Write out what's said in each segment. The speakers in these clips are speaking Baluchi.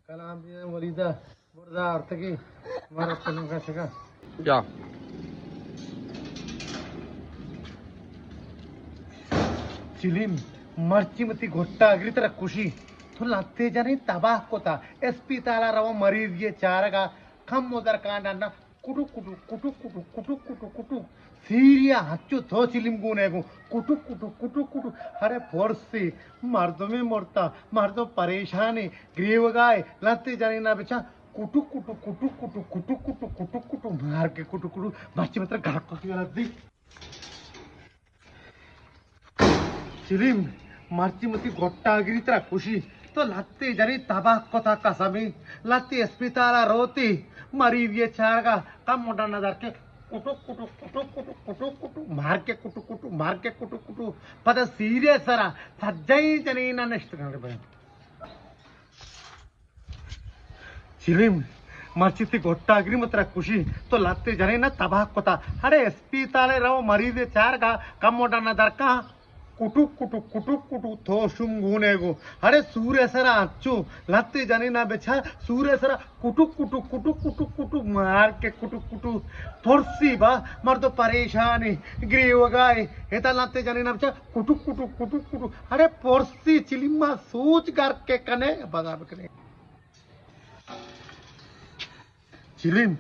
کلام بیا ولیدہ، برزا ارتگی، مارا چلو گشگا۔ یا۔ چلیم، مرچی متی گھٹا اگری ترا کشی، تو لتے جنی تباہ کتا، اسپیتالا روا مریض یہ چارگا، کم و درکانڈا نہ کٹو کٹو کٹو کٹو کٹو کٹو کٹو۔ سیریا ہچو تو چلیم گونے گو۔ کٹو کٹو کٹو کٹو۔ ارے پرسی، مردمے مرتا، مردم پریشانے، گریوگائے، لتے جنینا بچا۔ کٹو کٹو کٹو کٹو کٹو کٹو کٹو کٹو۔ مار کے کٹو کٹو۔ مرچی متر گھر کو کی غلط دی۔ چلیم، مرچی متی گھٹا گری ترا کشی، تو لتے جنی تباہ کتا قسمی، لتے اسپیتالا روتی، مریض یہ چارگا، کم موٹا نظر کے، کٹو کٹو کٹو کٹو کٹو کٹو، مار کے کٹو کٹو، مار کے کٹو کٹو، پدا سیرے سرا، سجائی جنی نہ نشت کر بھائی۔ چلیم، مرچی تی گھٹا گری مترا کشی، تو لتے جنے نہ تباہ کتا۔ ارے اسپیتالے رو مریض چارگا کم موٹا نہ درکا۔ کٹو کٹو کٹو کٹو تو شم گونے گو۔ ارے سورے سرا اچو لتے جنے نہ بچا سورے سرا کٹو کٹو کٹو کٹو کٹو مار کے کٹو کٹو۔ پرسی با مردو پریشانی گریوگائے۔ اتا لتے جنے نہ بچا کٹو کٹو کٹو کٹو۔ ارے پرسی چلیما سوچ گر کے کنے بگا بکنے۔ چلیم،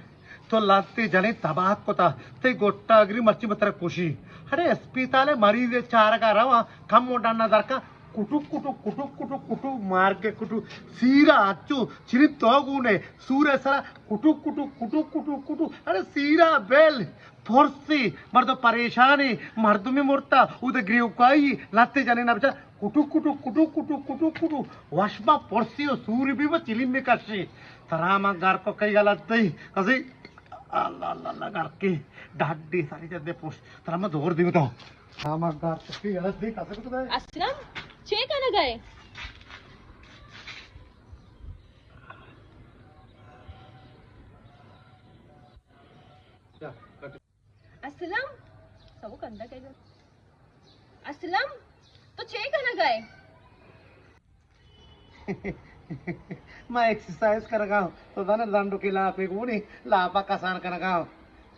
تو لہتے جنے تباہ کتا، تئی گٹا گری مرچی متر کشی۔ اڑے اسپیتال مریض چارگا رواں، کم و ڈنا درکا، کٹو کٹو کٹو کٹو کٹو مار کے کٹو، سیرا اچو، چلیم تو گونے، سورے سرا کٹو کٹو کٹو کٹو کٹو، اڑے سیرا بیل۔ پرسی، مردم پریشانی، مردمی مرتا، اود گریوکائی، لہتے جنے نبچا، کٹو کٹو کٹو کٹو کٹو کٹو، وشما پرسی و سوری بی و چلیم کشی۔ ترا ما گار کو کئی غلط دی، کسی، اللہ اللہ اللہ گار کی، ڈاڈی ساری جدے پوش، ترا ما دور دیو تو۔ ترا ما گار کو کئی غلط دی، کسی کو تو دے۔ اسلم، چے کنگائے؟ اسلم، سو کندا کئی گا۔ اسلم، تو چے کنگائے؟ ما ایکسرسائز کنگا، تو زانے زنڈو کے لاپے گونی، لاپا کسان کنگا۔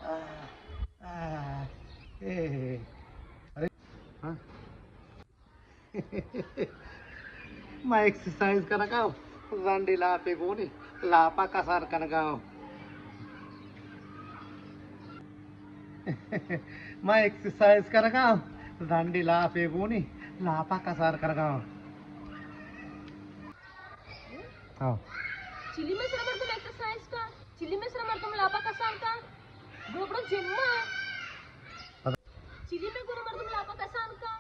آہ، آہ، اے، اے۔ ارے، ہاں۔ ما ایکسرسائز کنگا، زنڈی لاپے گونی، لاپا کسان کنگا۔ ما ایکسرسائز کنگا، زنڈی لاپے گونی، لاپا کسان کنگا۔ ہاں۔ چلیم سرا مردم ایکسرسائز کا، چلیم سرا مردم لاپا کسان کا، گڑا برو جم ءَ۔ چلیم گڑا مردم لاپا کسان کا۔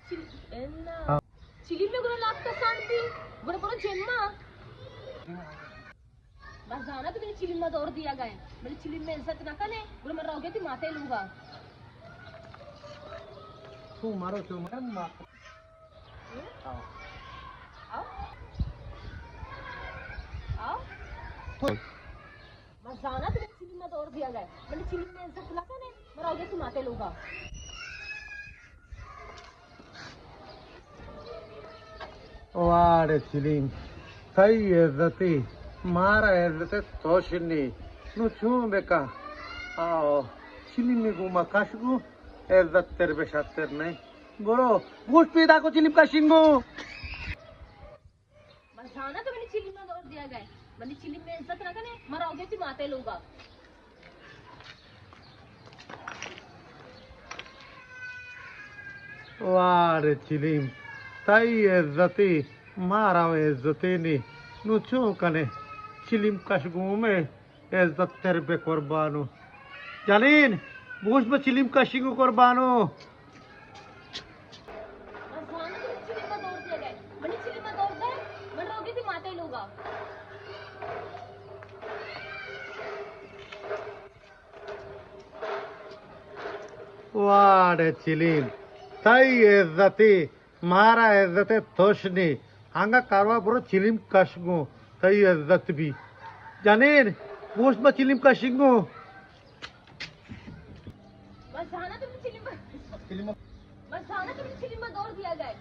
چل-، انا۔ ہاں۔ چلیم گڑا لاپ کسان بی، گڑا برو جم ءَ۔ بس زانا تو منی چلیم دور دیا گئے، بلے چلیم عزت نہ کنے، گڑا من روگے تی ماتے لوگا۔ تو مارو تو من ما آؤ۔ آؤ۔ آؤ۔ تو۔ ما زانا تو چلیم دور دیا گئے۔ منی چلیم عزت نہ کنے، مرا ہو گیا تو ماتے لوگا۔ واڑے چلیم، تئی عزتی، مارا عزت توش نی۔ نو چون بکا؟ آؤ، چلیمی گو ما کش گو، عزت تر بشتر نہیں۔ برو، گوش پیدا کو چلیم کشنگو۔ بس زانا تو منی چلیم دور دیا گئے۔ منی چلیم عزت نہ کنے، مرا ہو گیا تی ماتے لوگا۔ واڑے چلیم، تئی عزتی، مارا عزتی نی۔ نو چون کنے؟ چلیم کش گومے۔ عزت تر بے قربانو۔ جنین، بوش بہ چلیم کشنگ قربانو۔ واڑے چلیم، تئی عزتی۔ مارا عزت توش نی۔ انگا کاروا برو چلیم کش گو، تئی عزت بی۔ جنین، گوشت ما چلیم کشنگو۔ بس زانا تم چلیم، بس زانا تم چلیم دور دیا گئے۔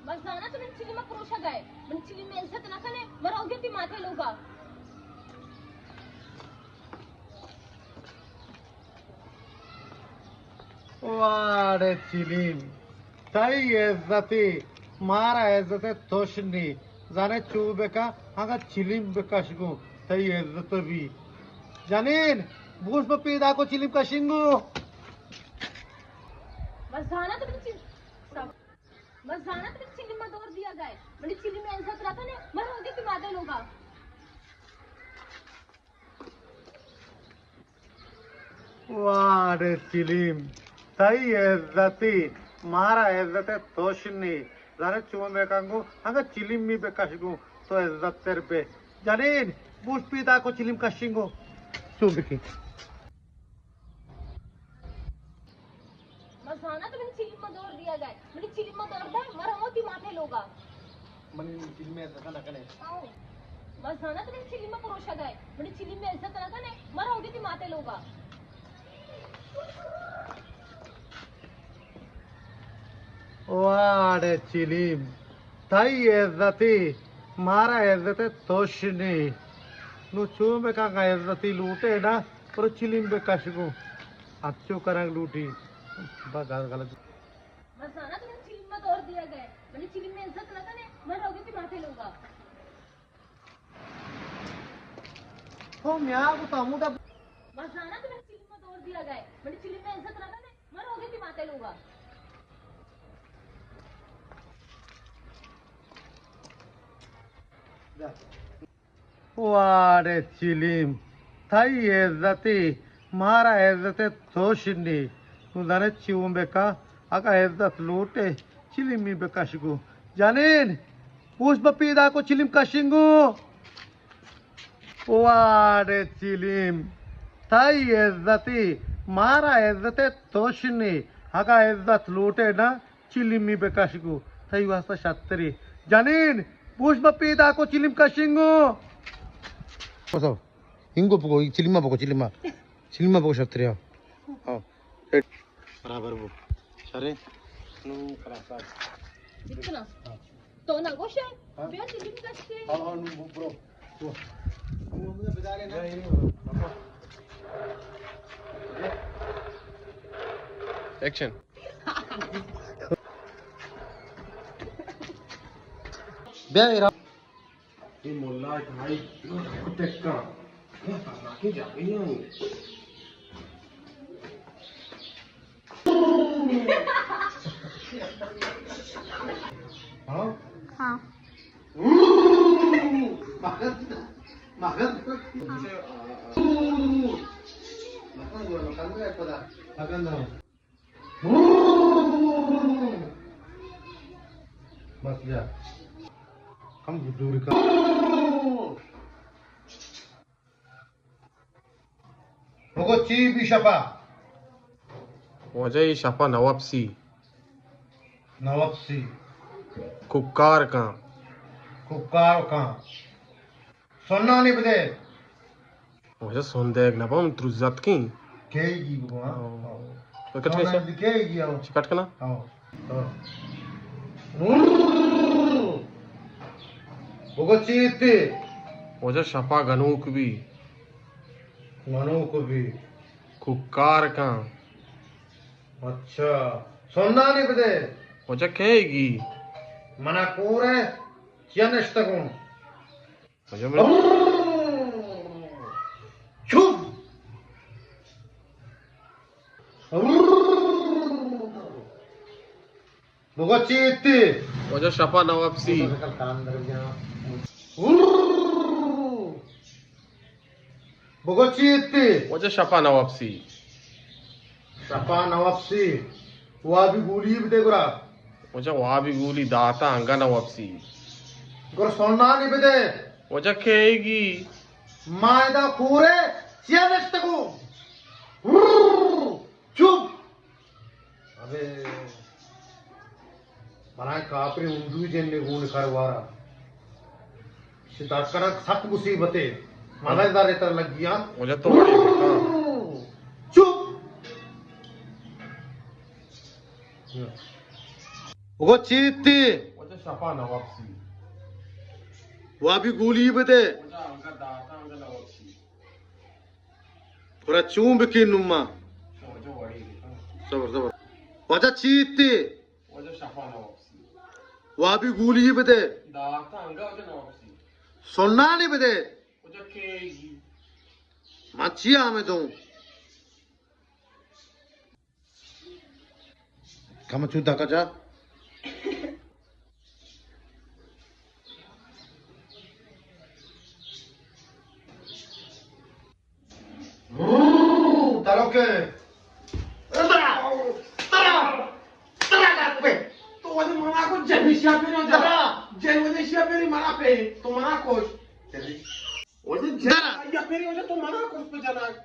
بس زاناں تو من چلیم ءَ پروشگ ءَ ئے، من چلیم ءِ عزت نہ کن ئے، من روگ ءَ تئی مات ءِ لوگ ءَ۔ واڑے چلیم، تئی عزتے، مارا عزت ءِ توش نی۔ زانے چو بکن، اگاں چلیم بکش گوں، تئی عزت بی۔ جنین، بوش بہ پیداکو چلیم کشنگو۔ بس زاناں تو من چلیم، بس زاناں تو من چلیم ءَ دور دیگ ءَ ئے، منی چلیم ءِ عزت نہ کن ئے، من روگ ءَ تئی مات ءِ لوگ ءَ۔ واڑے چلیم، تئی عزتے، مارا عزت ءِ توش نی۔ زانے چون بکن گوں، اگاں چلیمی بکش گوں، تو عزت تر بے۔ جنین، بوش پیداکو چلیم کشنگو۔ چون بکن۔ من زاناں تو منی چلیم ءَ دور دیگ ءَ ئے، منی چلیم ءَ دور دئے، من رواں تئی مات ءِ لوگ ءَ۔ منی چلیم ءِ عزت نہ کن ئے۔ آؤ۔ من زاناں تو منی چلیم ءَ پروشگ ءَ ئے، منی چلیم ءِ عزت نہ کن ئے، من روگ ءَ تئی مات ءِ لوگ ءَ۔ واڑے چلیم، تئی عزتے، مارا عزت ءِ توش نی۔ نوں چون بکن، اگاں عزتے لوٹ ئے نا، برو چلیم بکش گوں۔ انچو کنگ لوٹی۔ بس غلط۔ من زاناں تو منی چلیم ءَ دور دیگ ءَ ئے، منی چلیم ءِ عزت نہ کن ئے، من روگ ءَ تئی مات ءِ لوگ ءَ۔ او میاں، گوں تو ہمودا۔ بس زاناں تو منی چلیم ءَ دور دیگ ءَ ئے، منی چلیم ءِ عزت نہ کن ئے، من روگ ءَ تئی مات ءِ لوگ ءَ۔ واڑے چلیم، تئی عزتے، مارا عزت ءِ توش نی۔ تو زانے چون بکن، اگاں عزت لوٹ ئے، چلیمی بکش گوں۔ جنین، بوش بہ پیداکو چلیم کشنگو۔ واڑے چلیم، تئی عزتے، مارا عزت ءِ توش نی۔ اگاں عزت لوٹ ئے نا، چلیمی بکش گوں، تئی واسطہ شتری۔ جنین، بوش بہ پیداکو چلیم کشنگو۔ بس، انگو بگو، چلیما بگو، چلیما۔ چلیما بگو شتری، ہاں۔ ہاں۔ برابر بو۔ شرے۔ نو خلاص۔ اتنا۔ ہاں۔ تو نہ گوشے؟ ہاں۔ بیا چلیم کشتے۔ ہاں، ہاں، نو برو۔ ایکشن۔ بیا ایرا۔ اے مولا بھائی ٹکا۔ یہ خطرناک جاگہ ہے۔ ہاں؟ ہاں۔ مکن، مکن۔ مکن۔ بس بیا۔ کم دور کر۔ بگو چی بی شپا؟ واجہ، اے شپا نہ وپسی۔ نہ وپسی۔ کوکار کن۔ کوکار کن۔ سنانی بدے۔ واجہ، سن دیگ نہ باں، من ترس زتکیں۔ کئیگی بگو، ہاں؟ ہاں۔ تو کٹ کن سنانی بدے، کئیگی، ہاں۔ چی کٹ کناں؟ ہاں۔ بگو چی ایتی؟ واجہ، شپا گنوک بی۔ گنوک بی۔ کوکار کن۔ اچھا۔ سنانی بدے۔ واجہ، کئیگی؟ منا کور ئے، چیا نشتگوں؟ واجہ، من چپ۔ بگو چی ایتی؟ واجہ، شپا نہ وپسی۔ بگو چی ایتی؟ واجہ، شپا نہ وپسی۔ شپا نہ وپسی۔ وابی گولی بدے گڑا۔ واجہ، وابی گولی داتا، انگا نہ وپسی۔ گڑا سنانی بدے۔ واجہ، کئیگی؟ ما ادا کور ئے، چیا نشتگوں؟ چپ! ابے، بلائیں کافریں ہندوی جن نے گون کاروارا۔ شتاکرا سک مصیبتے۔ مالا دارے تر لگی، ہاں؟ واجہ تو چپ! بگو چی ایتی؟ شپا نواب سی۔ وابی گولی بدے۔ واجہ انگا داتا انگا نواب سی۔ گڑا چون بکن نما؟ شو واجہ وڑی بکن۔ صبر، صبر۔ واجہ چیتے؟ واجہ شپا نواب سی۔ وابی گولی بدے۔ داتا انگا واجہ نواب سی۔ سنانی بدے۔ واجہ کے گی؟ من چی آمدوں؟ کم چو دکا جا۔ تلوکے۔ ترا، ترا، ترا ڈاکو پہ۔ تو وجہ منا کو جنیشیا پہ نہ جا۔ ترا۔ جن وجہ شیا پہ منا پہ۔ تو منا کوش۔ وجہ جن ترا۔ یا پہ وجہ تو منا کوش پہ جناک۔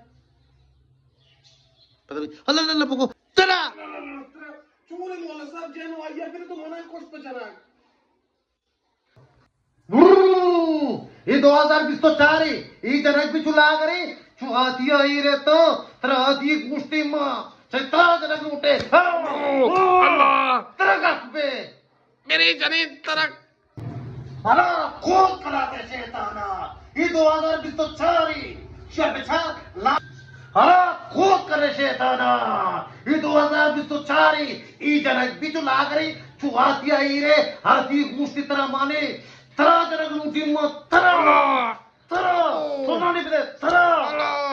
پتہ نہیں۔ اللہ، اللہ، اللہ، پکو۔ ترا۔ چون مولا صاحب جن و آیا پہ تو منا کوش پہ جناک۔ اے دو ہزار بیست و چار ء، اے جنک بھی چو لاگرے، چو آتیا ایر ء تو، ترا آتی گوشتے ما، چہ ترا جنک لوٹے۔ اللہ! ترا گپ بے۔ میرے جنین ترا۔ بھلا کھوت کراتے شیطانا، اے دو ہزار بیست و چار ء، شیا بچار لا۔ ہرا کھوت کرے شیطانا، اے دو ہزار بیست و چار ء، اے جنک بھی چو لاگرے، چو آتیا ایرے، آتی گوشتی ترا مانے، ترا جنک لوٹی ما، ترا، اللہ! ترا، اللہ! سونا نہیں بدے، ترا۔ اللہ!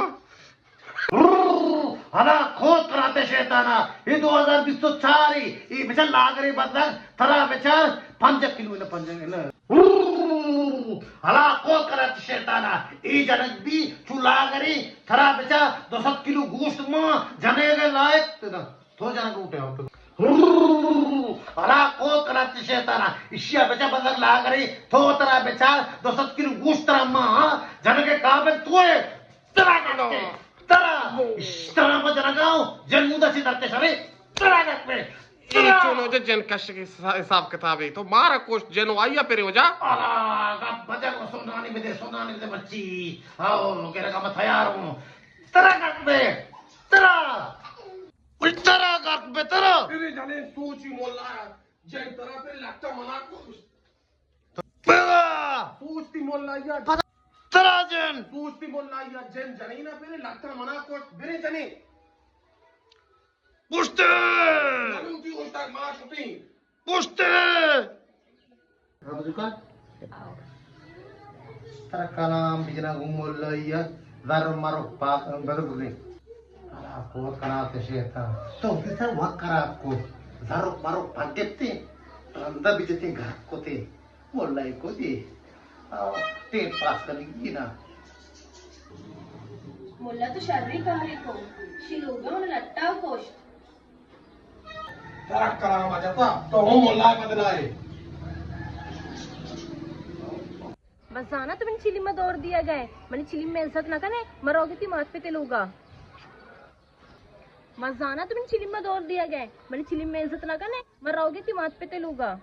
ہرا کھوت کراتے شیطانا، اے دو ہزار بیست و چار ء، اے بچار لاگرے بندگ، ترا بچار پنجاہ کلو نہ، پنجاہ نہ۔ ہلا کھوت کراتے شیطانا، اے جنک بھی چو لاگرے، ترا بچار دو سد کلو گوشت ما جنگ لائق تنا۔ تو جنگ اٹھے ہو تو۔ ہلا کھوت کراتے شیطانا، اشیا بچار بندگ لاگرے، تو ترا بچار دو سد کلو گوشت ترا ما، ہاں، جنگ قابل تو ہے۔ ترا کرتے، ترا، ترا ما جنگاؤں، جنگو دا سی درتے سرے، ترا کرتے۔ اے چون وجہ جن کش کے حساب کتابے؟ تو مارا کوش جن و آیا پرے وجہ؟ آلا، گپ بجن و سونانی بدے، سونانی بدے بچی۔ آؤ، گرگا میں تیار ہوں۔ ترا گپ بے، ترا۔ اوئے ترا گپ بے، ترا۔ میرے جانے سوچی مولا، جن ترا پہ لٹا منا کوش۔ پدا۔ سوچتی مولا یا۔ پدا۔ ترا جن۔ سوچتی مولا یا جن جنینا پہ لٹا منا کوش، برے جنے۔ پشتے! معلوم تھی اوشتاک ما شتیں۔ پشتے! ترا کلام بجنا گوں مولائیا، زر مرو پاک بدل بزیں۔ خراب کو، خراب تے شیطان۔ تو بیتا وقت خراب کو۔ زر مرو پاک گپتے، رندا بجتے گھر کوتے۔ ملا ء کجے؟ آ، ٹیم پاس کنگی نا۔ ملا تو شریں کارے کو، شی لوگا من لٹا کشت۔ ترا کلام جتا، تو ہم ملا بدلائے۔ بس زانا تو منی چلی ما دور دیا گئے، منی چلی میں عزت نہ کنے، مروگی تی مات پتے لوگا۔ بس زانا تو منی چلی ما دور دیا گئے، منی چلی میں عزت نہ کنے، مروگی تی مات پتے لوگا۔